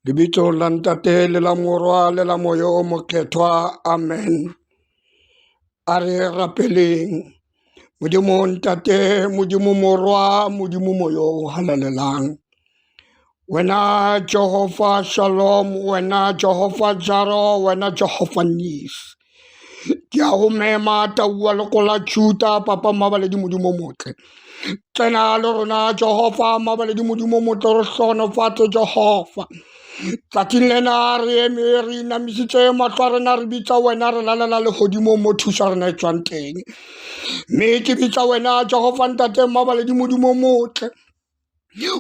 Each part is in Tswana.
Lebitsong la Ntate le la Morwa le la Moya o Mokgethwa. Amen. A re rapeleng. Modimo Ntate, Modimo Morwa, Modimo Moya o Halalelang. Wena Jehovah Shalom, wena Jehovah Jaro, wena Jehovah Nis. Ke a go mema taua lekola Juta, papa mmabaledi Modimo motle. Tsena le rona Jehofa mabaledi Modimo motle re hlohonofatse Jehofa. Tsatsing lena re eme re inamisitse mahlo a rena re bitsa wena re lalela legodimong mo thuso ya rena e tswang teng. Mme ke bitsa wena Jehofa ntate mabaledi Modimo motle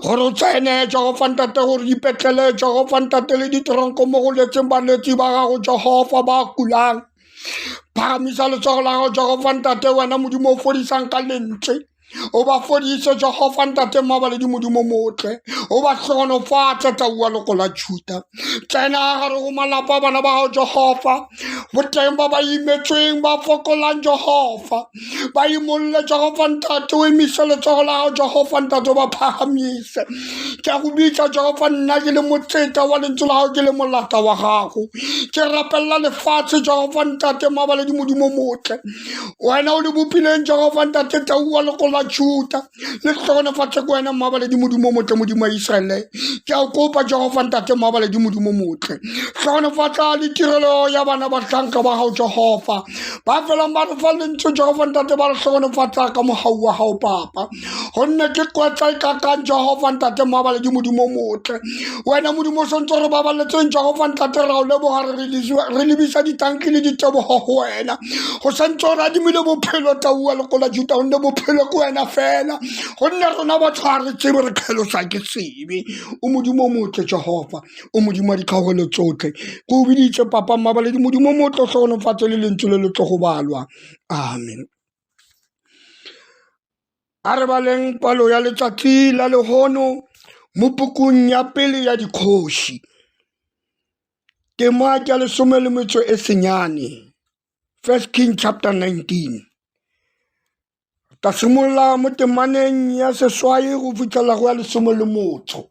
gore o tsene Jehofa ntate gore dipetlele Jehofa ntate le diteronko mo go letseng balwetsi ba gago Jehofa ba kulang. Phagamisa letsogo la gago Jehofa ntate wena Modimo o fodisang ka lentswe o ba fodise Jehofa ntate mmabaledi Modimo motle o ba hlohonofatse taua loko la Juda tsena gare go malapa a bana ba gago Jehofa boteng ba ba imetsweng ba fokolang Jehofa ba imolle Jehofa ntate o emise letsogo la gago Jehofa ntate o ba phagamise ke a go bitsa Jehofa nna ke le motseta wa lentswe la gago ke le molata wa gago ke rapelela lefatshe Jehofa ntate mabaledi Modimo motle wena o le bopileng Jehofa ntate tau wa loko la Juda le hlogonofatse ke wena mmabaledi Modimo motle Modimo wa Iseraele ke a kopa Jehofa ntate mmabaledi Modimo motle hlogonofatsa le tirelo ya bana bahlanka ba gago Jehofa ba felang ba re fa lentswe Jehofa ntate ba re hlogonofatsa ka mogau wa gago papa gonne ke kwetsa e kakang Jehofa ntate mmabaledi Modimo motle wena Modimo o santse re babaletseng Jehofa ntate ra o leboga re lebisa ditanki le ditebogo go wena go santse o radimile bophelo taua lekola Juta gonne bophelo ke wena fela gonne rona batho ga re tsebe re kgelosa ke sebe o Modimo o motle Jehofa o Modimo wa dikgaogelo tsotlhe ke o biditse papa mmabaledi Modimo o motle o hlogonofatse le lentswe le le tlo go balwa amen. A re baleng palo ya letsatsi la lehono mo pukung ya pele ya dikgoši. Tema ke ya lesome le metšo e senyane. First King chapter 19. Ka simolola mo temaneng ya seswai go fitlhela go ya lesome le motso.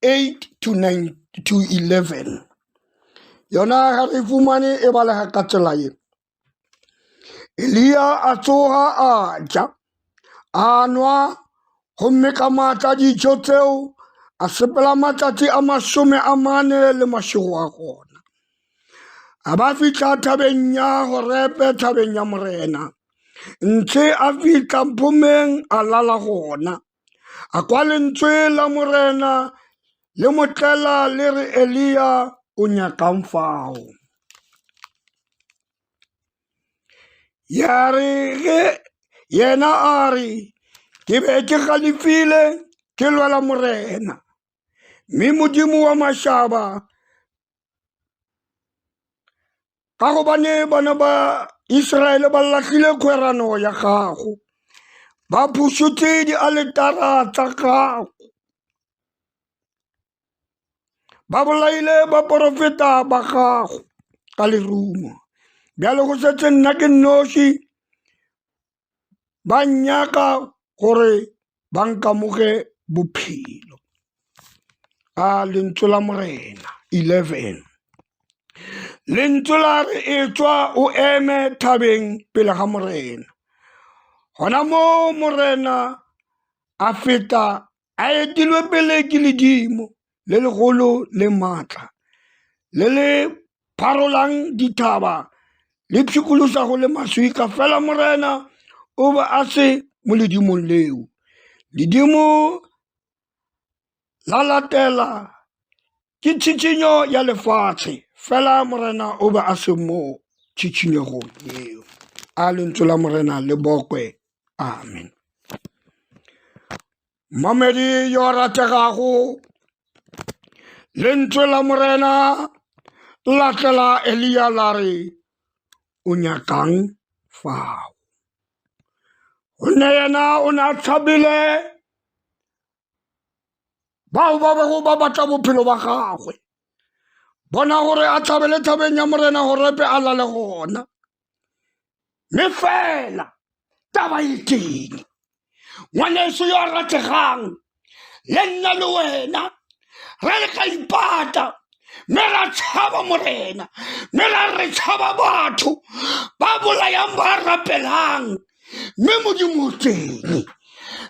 8 to 9 to 11. Yona ga re fumane e balega ka tsela ye. Eliya a tsoga a ja, a nwa, gomme ka maatla dijo tseo a sepela matšatši a 40 le mašego a gona. A ba fihla thabeng ya Horebe, thabeng ya Morena. Ntshe a fihla mphomeng a lala gona. A kwa lentswe la Morena le mo tlela le re Eliya o nyakang fao. Ya re ge yena a re ke be ke galefile ke lwela Morena, mme Modimo wa mašaba ka gobane bana ba Israele ba lahlile kgwerano ya gago, ba phušotše dialetara tša gago, ba bolaile baporofeta ba gago ka lerumo. Bjale go šetše nna ke nnoši, ba nnyaka gore ba nkamoge bophelo. A lentswe la Morena 11. Lentswe la re etšwa o eme thabeng pele ga Morena. Gona moo Morena a feta a etilwe pele ke ledimo le legolo le maatla le le pharolang dithaba le pshikološago le maswika fela Morena o be a se mo ledimong leo. Ledimo la latela ke tšhitšhinyo ya lefatshe fela Morena o be a se mo tšhitšhinyegong yeo. A lentswe la Morena le bokwe. Amen. Mamedi yo a rategago, lentswe la Morena la tlela Eliya la re, o nyakang fao? Gonne yena o ne a tshabile bao ba bego ba batla bophelo ba gagwe. Bona gore a tshabele thabeng ya Morena Horebe a lale gona. Mme fela taba e teng, ngwaneso yo a rategang, le nna le wena Re re ka ipata mme ra tshaba Morena, mme ra re tshaba batho ba bolayang ba rapelang, mme Modimo o teng.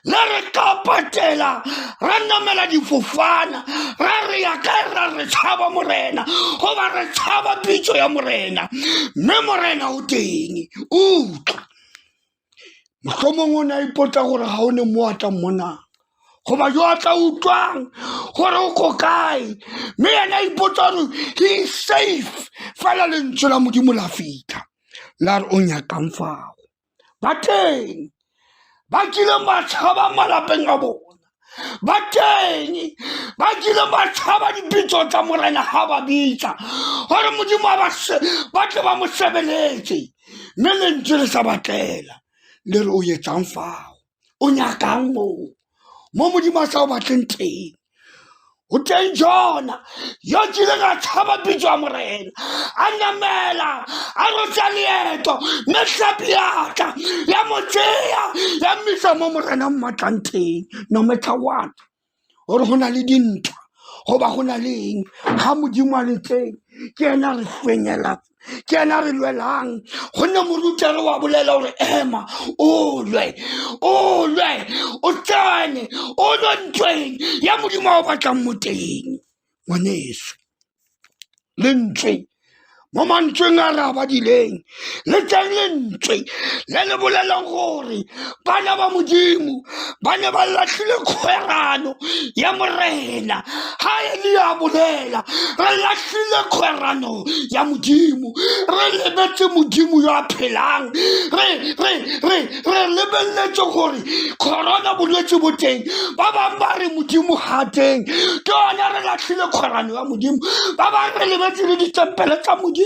Le re ka patela ra namela difofana ra re ya kae, ra re tshaba Morena goba re tshaba pitso ya Morena, mme Morena o teng. Utlwa, mohlomong o ne a ipotsa gore ga o ne mo a tla mmonang goba jo a tla utlwang gore o ko kae, mme yena a ipotsa gore he is safe. Fela lentswe la Modimo la fitlha la re, o nyakang fao? Ba teng ba kileng ba tshaba malapeng a bona, ba teng ba kileng ba tshaba dipitso tsa Morena ga ba bitsa gore Modimo a ba tle ba mo sebeletse, mme lentswe le sa batlela le re, o etsang fao? O nyakang moo mo Modimo a sa o batleng teng? O teng Jona yo kileng a tshaba pitso ya Morena, a namela a rotsa leeto, mme tlhapi ya tla ya mo tseya ya mmisa mo Morena mmatlang teng. No matter what, gore go na le dintwa goba go na le eng, ga Modimo a le teng, ke ena re fenyela, ke ena re lwelang. Gonne morutere wa bolela gore ema o lwe, o lwe, o tsene o lwe ntweng ya Modimo a o batlang mo teng. Ngwaneso, lentswe mo mantsweng a re a badileng le teng lentswe le le bolelang gore bana ba Modimo ba ne ba latlhile kgwerano ya Morena. Ga e le a bolela, re latlhile kgwerano ya Modimo, re lebetse Modimo yo a phelang, re lebeletse gore corona bolwetse bo teng, ba bangwe ba re Modimo ga teng, ke yone re latlhile kgwerano ya Modimo. Ba bangwe re lebetse le ditempele tsa Modimo,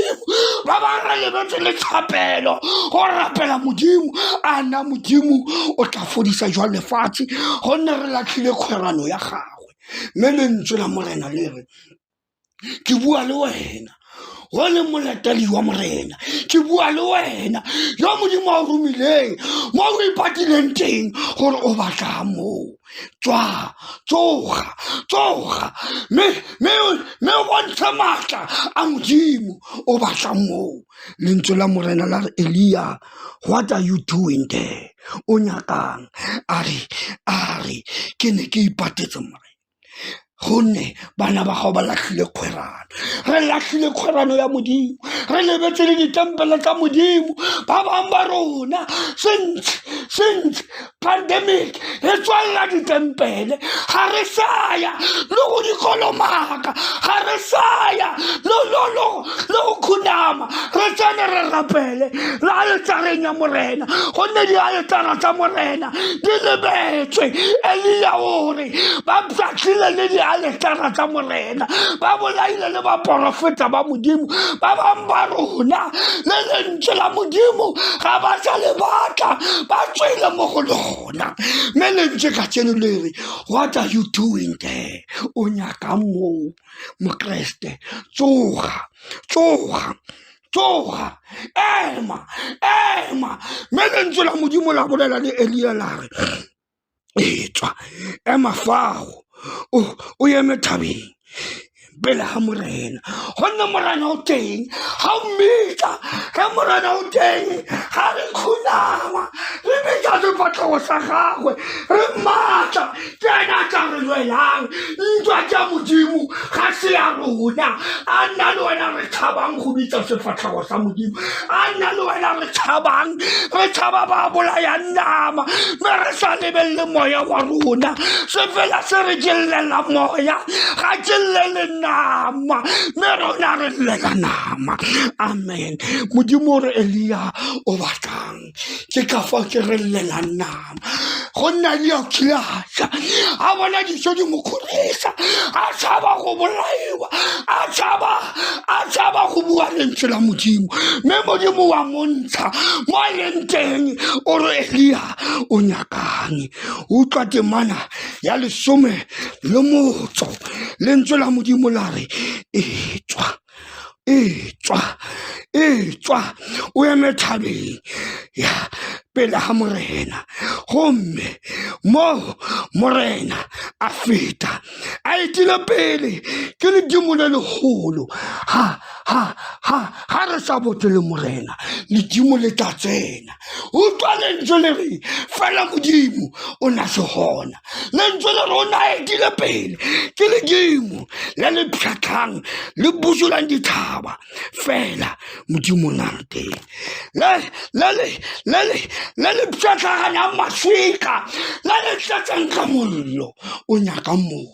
ba bangwe re lebetse le thapelo, go rapela Modimo. A na Modimo o tla fodisa jwa lefatshe, gonne re latlhile kgwerano ya gagwe? Mme lentswe la Morena le re, ke bua le wena go le molatedi wa Morena, ke bua le wena yo Modimo a o romileng mo o ipatileng teng gore o batla moo. Tswa, tsoga, tsoga, mme o bontshe maatla a Modimo. O batla moo? Lentswe la Morena la re, Elia, what are you doing there? O nyakang? A re ke ne ke ipatetse, Morena, gonne bana ba gago ba latlhile kgwerano. Re latlhile kgwerano ya Modimo, re lebetse le ditempele tsa Modimo. Ba bangwe ba rona, since pandemic re tswalela ditempele, ga re saya le go dikolomaka, ga re saya le go khunama re tsene re rapele le aletareng ya Morena, gonne dialetara tsa Morena di lebetswe. Elia o re ba pšhatlile le dialetara tsa Morena, ba bolaile le baporofeta ba Modimo. Ba bangwe ba rona le lentswe la Modimo ga ba sa le batla, ba tswele mo go lona. Mme lentswe ka tseno le re, what are you doing there? O nyaka moo, Mokreste? Tsoga, tsoga, tsoga, ema, ema. Mme lentswe la Modimo la bolela le Elia la re, etswa, ema fao, o eme thabeng pele ga Morena, gonne Morena o teng. Ga o mmitsa ge Morena o teng, ga re khunama re bitsa sefatlhego sa gagwe, re maatla, ke ena a tla re lwelang ntwa. Tša Modimo ga se ya rona. A nna le wena re tshabang go bitsa sefatlhego sa Modimo, a nna le wena re tshabang, re tshaba ba bolayang nama, mme re sa lebelele moya wa rona. Se fela se re ke llela moya, ga ke llele nama, mme rona re llela nama. Amen. Modimo o re, Elia, o batlang? Ke ka fa ke re llelang nama, gonne Elia o kile a ja a bona dijo di mo kgorisa, a tshaba go bolaiwa, a tshaba go bua lentswe la Modimo, mme Modimo wa montsha mo a leng teng. O re, Elia, o nyakang? Utlwa temana ya 18. Lentswe la Modimo la re, etswa. Etswa, etswa o eme thabeng ya pele ga Morena, gomme mo Morena a feta a etile pele ke ledimo le legolo. Ha ha ha ha re sa bote le Morena, ledimo le tla tsena. Utlwa lentswe le re fela Modimo o na se gona. Lentswe le re o na etile pele ke ledimo le le pšhatlang le busulang dithaba, fela Modimo o na le teng. Le le le le le le le pšhatlaganyang maswika, le le tletseng ka mollo, o nyaka moo.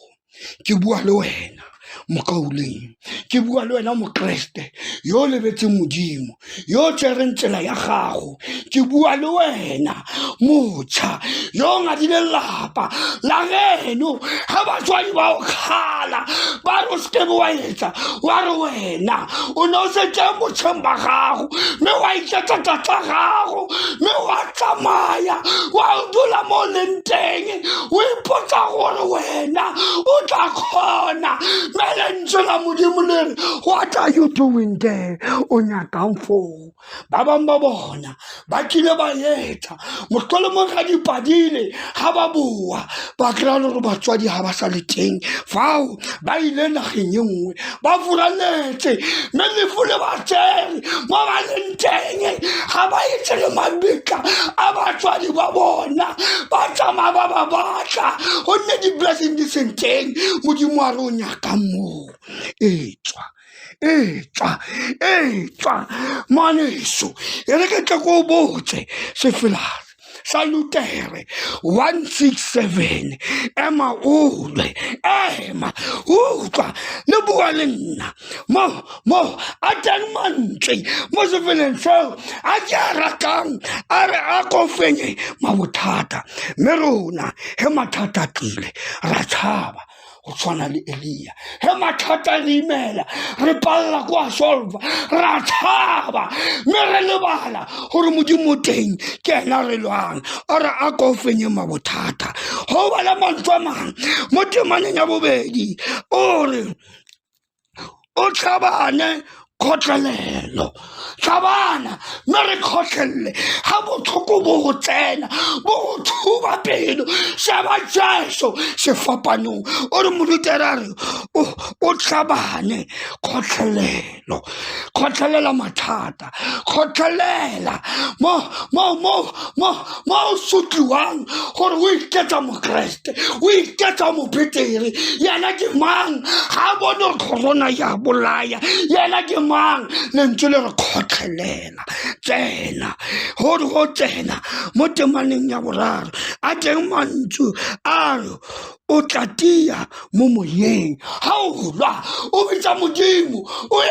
Ke bua le wena mokauleng, ke bua le wena mokeresete yo o lebetseng Modimo, yo o tsereng tsela ya gago. Ke bua le wena motšha yo o ngadileng lapa la geno, ga batswadi ba o kgala ba re o seke be wa etsa, wa re wena o ne o setse botšheng ba gago, mme wa iketsa tata gago, mme wa tsamaya wa dula mo o leng teng, o ipotsa gore wena o tla kgona. Mme lentswe la Modimo le re, what are you doing there? O nyakang foo? Ba bangwe ba bona ba kile ba etsa mohlolomong ga di padile, ga ba boa ba kry-a le gore batswadi ga ba sa le teng fao, ba ile nageng e nngwe, ba furaletse, mme lefu le ba tsere mo ba leng teng, ga ba itse le mabitla a batswadi ba bona, ba tsamaya ba ba batla, gonne di-blessing di seng teng. Modimo a re o nyaka moo. Etswa, etswa, etswa ngwaneso, e re ke tle ko o botse sefelase sa Lutere 167. Ema o lwe, ema utlwa le bua le nna mo mo a teng mantswe mo sefeleng seo a ke a ratang, a re a ko fenye mabothata. Mme rona he mathata a tlile ra tshaba go tshwana le Elia. He mathata re imela, re palela ko a solva, ra tshaba, mme re lebala gore Modimo o teng, ke ena re lwang. A re a ko fenye mabothata. Go bala mantswe a mangwe mo temaneng ya bobedi, o re o tlhabane kgotlelelo, tlhabana mme re kgotlelele ga botlhoko bo go tsena, bo go thuba pelo. Sheba Jesu sefapanong, o re morutere a re o tlhabane kgotlelelo, kgotlhelela mathata, kgotlhelela mo mo mo mo mo o sotliwang gore o iketsa mokeresete, o iketsa mopetere. Yena ke mang? Ga a bone gore corona ya bolaya. Yena ke mang? Lentswe le re kgotlhelela. Tsena gore go tsena mo temaneng ya boraro, a teng mantšu a re o tla tia mo moyeng. Ga o lwa o bitsa Modimo, o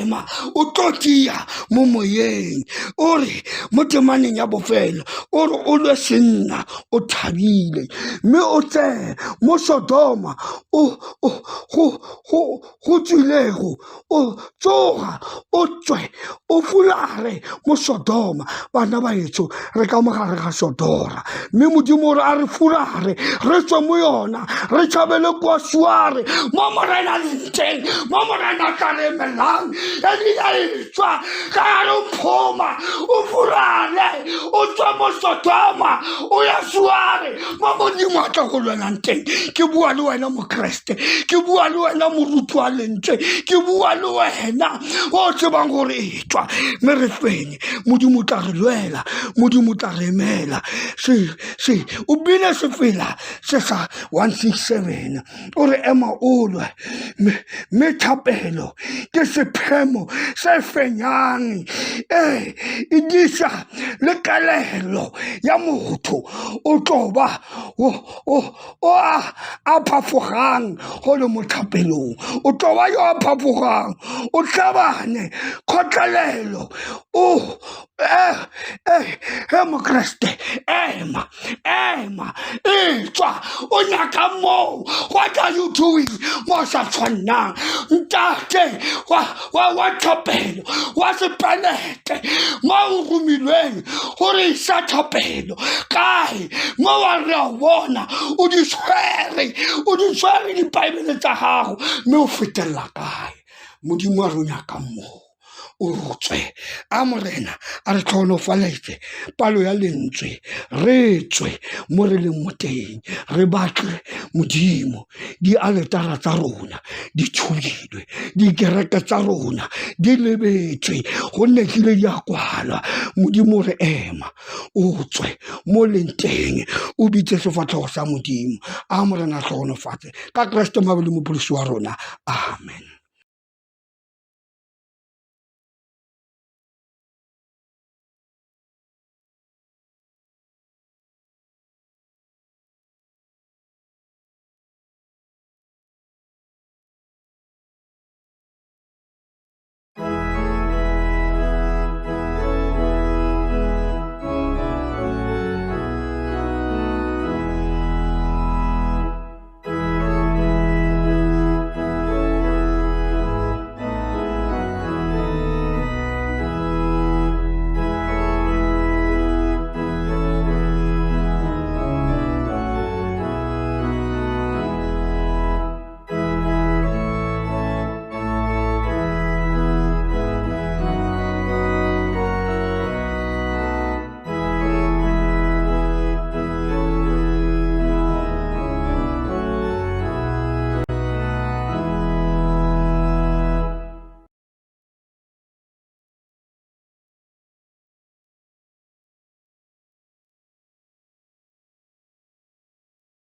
ema o tlo tia mo moyeng. O re mo temaneng ya bofelo, o re o lwe senna o thabile, mme o tseye mo Sodoma o go tswilego, o tsoga o tswe o fulare mo Sodoma. Bana ba etsho, re ka mogare ga Sodora, mme Modimo o re a re fulare, re tswe mo yona, re tšhabele kwa Suare, mo Morena leng teng, mo Morena tla re emelang. Elia e tswa ka gare o phoma, o fulare, o tswe mo Sodoma, o ya Suare, mo Modimo a tla go lwelang teng. Ke bua le wena mokeresete, ke bua le wena moruti wa lentswe, ke bua le wena o tsebang gore e tswa, mme re fenye. Modimo o tla re lwela, Modimo o tla re emela. Se se o bine sefela se sa 167, o re ema o lwe, mme thapelo ke sephemo se fenyang, ee e disa le kelelo ya motho. O tlo ba o a phafogang go le mo thapelong, o tlo ba yo a phafogang, o tlhabane kgotlelelo. O he mokeresete, ema, ema, etswa o nyaka moo. What are you doing mo sa tshwannang? Ntate wa thapelo wa sepanete, mo o romilweng gore isa thapelo kae? Mo wa re a bona o di tshwere, o di tshwere dibaebele tsa gago, mme o fetelela kae? Modimo a re o nyakang moo o tswe. A Morena a re tlhogonofaletse palo ya lentswe, re tswe mo re leng mo teng, re batle Modimo. Dialetara tsa rona di tshubilwe, dikereke tsa rona di lebetswe, gonne tlile di a kwalwa. Modimo re ema, o tswe mo leng teng, o bitse sefatlhego sa Modimo. A Morena a tlhogonofatse ka Keresete Mabele Mopholosi wa rona. Amen.